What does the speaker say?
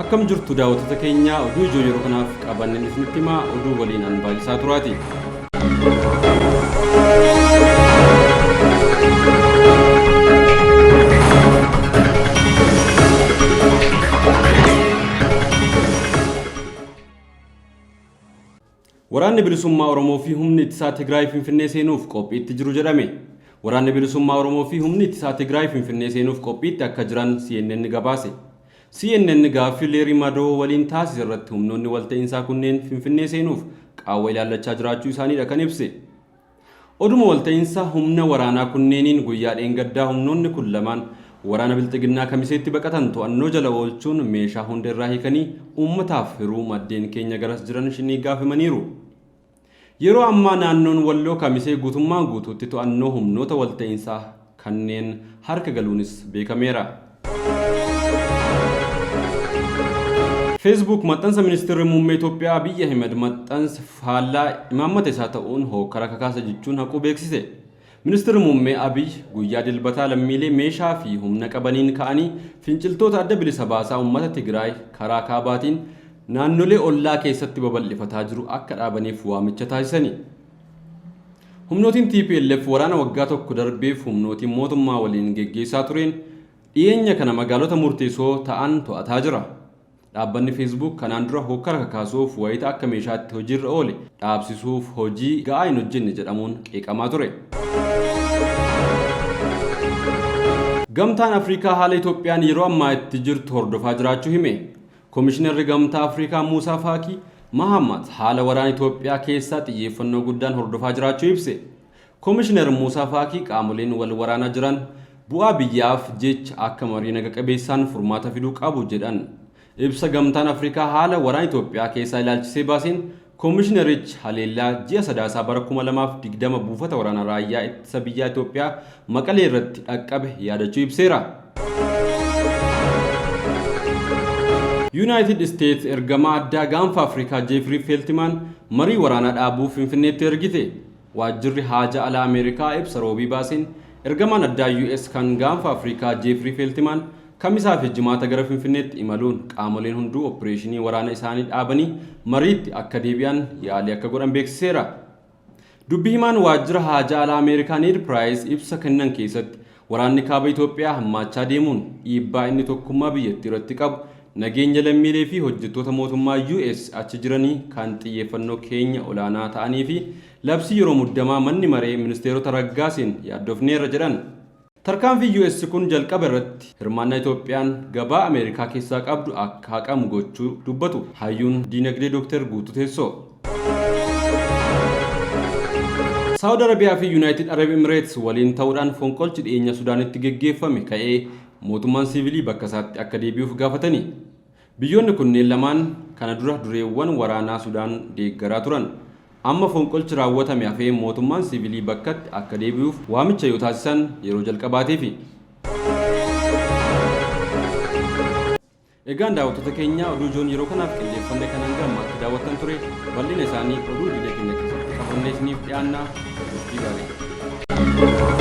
Akkam jirtu daawwattoota keenya oduu ijoo yeroo kanaaf qabanneen isinitti himaa oduu waliin an baay'isaa turaati. Waraanni Bilisummaa Oromoo fi Humni Ittisaa Tigraay Finfinnee seenuuf qophiitti jiru jedhame. Waraanni Bilisummaa Oromoo fi Humni Ittisaa Tigraay Finfinnee seenuuf qophiitti akka jiran CNN gabaase. CNN gaaffii Leerii Madoo waliin taasise irratti humnoonni walta'iinsaa kunneen Finfinnee seenuuf qaawwa ilaallachaa jiraachuu isaaniidha kan ibse. Oduma walta'iinsa humna waraanaa kunneeniin guyyaa dheengaddaa humnoonni kun lamaan waraana Bilxiginnaa Kamiseetti baqatan to'annoo jala oolchuun meeshaa hunda irraa hiikanii uummataaf hiruu maddeen keenya garas jiran Shinniiggaaf himaniiru. Yeroo ammaa naannoon Walloo Kamisee guutummaan guutuutti to'annoo humnoota walta'iinsaa kanneen harka galuunis beekameera. Facebook maxxansa Ministirri Muummee Itoophiyaa Abiy Ahimed maxxanse faallaa imaammata isaa ta'uun hookkara kakaasa jechuun haquu beeksise. Ministirri Muummee Abiy guyyaa Dilbataa lammiilee meeshaa fi humna qabaniin ka'anii finciltoota Adda Bilisa Baasaa Uummata Tigraay karaa kaabaatiin naannolee ollaa keessatti babal'ifataa jiru akka dhaabaniif waamicha taasisani. Humnootiin tplf waraana waggaa tokko darbeef humnootiin mootummaa waliin geggeessaa tureen dhiyeenya kana magaalota murteessoo ta'an to'ataa jira. Dhaabbanni Facebook kanaan dura hookkara kakaasuuf wayita akka meeshaatti hojiirra oole dhaabsisuuf hojii ga'aa hin hojjenne jedhamuun qeeqamaa ture. Gamtaan Afrikaa haala Itoophiyaan yeroo ammaa itti jirtu hordofaa jiraachuu hime. Komishinarri Gamtaa Afrikaa Muusaa Faakii Mahaammaat haala waraana Itoophiyaa keessaa xiyyeeffannoo guddaan hordofaa jiraachuu ibse. Komishinar Muusaa Faakii qaamoleen wal waraanaa jiran bu'aa biyyaaf jecha akka marii naga qabeessaan furmaata fiduu qabu jedhan. Ibsa Gamtaan Afrikaa haala waraana Itoophiyaa keessaa ilaalchisee baaseen Komishinarichi haleellaa ji'a Sadaasaa bara 2020 buufata waraanaa raayyaa ittisa biyyaa Itoophiyaa Maqalee irratti dhaqqabe yaadachuu ibseera. Yuunaayitid Isteets ergamaa addaa gaanfa Afrikaa Jeefrii Feeltimaan marii waraanaa dhaabuuf Finfinneetti ergite. Waajjirri Haajaa Alaa Ameerikaa ibsa Roobii baaseen, ergamaan addaa US kan Gaanfa Afrikaa Jeefrii Feeltimaan Kamisaa fi Jimaata gara Finfinneetti imaluun qaamoleen hunduu oppireeshinii waraana isaanii dhaabanii mariitti akka deebi'an yaalii akka godhan beeksiseera. Dubbi himaan Waajjira Haajaa Alaa Ameerikaa Need Piraayis ibsa kennan keessatti waraanni Kaaba Itoophiyaa hammaachaa deemuun dhiibbaa inni tokkummaa biyyattii irratti qabu Nageenya lammiilee fi hojjettoota mootummaa US achi jiranii kan xiyyeeffannoo keenya olaanaa ta'anii fi labsii yeroo muddamaa manni maree ministeerota raggaaseen yaaddofneerra jedhan. Tarkaanfiin US kun jalqaba irratti hirmaannaa Itoophiyaan gabaa Ameerikaa keessaa qabdu akka haqamu gochuu dubbatu hayyuun diinagdee Dooktar Guutuu Teessoo. Saawud Arabiyaa fi Yunaayitid Arab Emireets waliin ta'uudhaan fonqolchi dhiyeenya Sudaanitti geggeeffame ka'ee mootummaan siivilii bakka isaatti akka deebi'uuf gaafatani. Biyyoonni kunneen lamaan kana dura dureewwan waraanaa Sudaan deeggaraa turan. Amma fonqolchi raawwatame hafee mootummaan siivilii bakkatti akka deebi'uuf waamicha yoo taasisan yeroo jalqabaatiifi. Egaan daawwattoota keenya oduu ijoon yeroo kanaaf qindeeffanne kan hanga ammaatti daawwattan ture bal'ina isaanii oduu idilee keenya keessatti qabannee isiniif dhiyaanna turtii gaarii.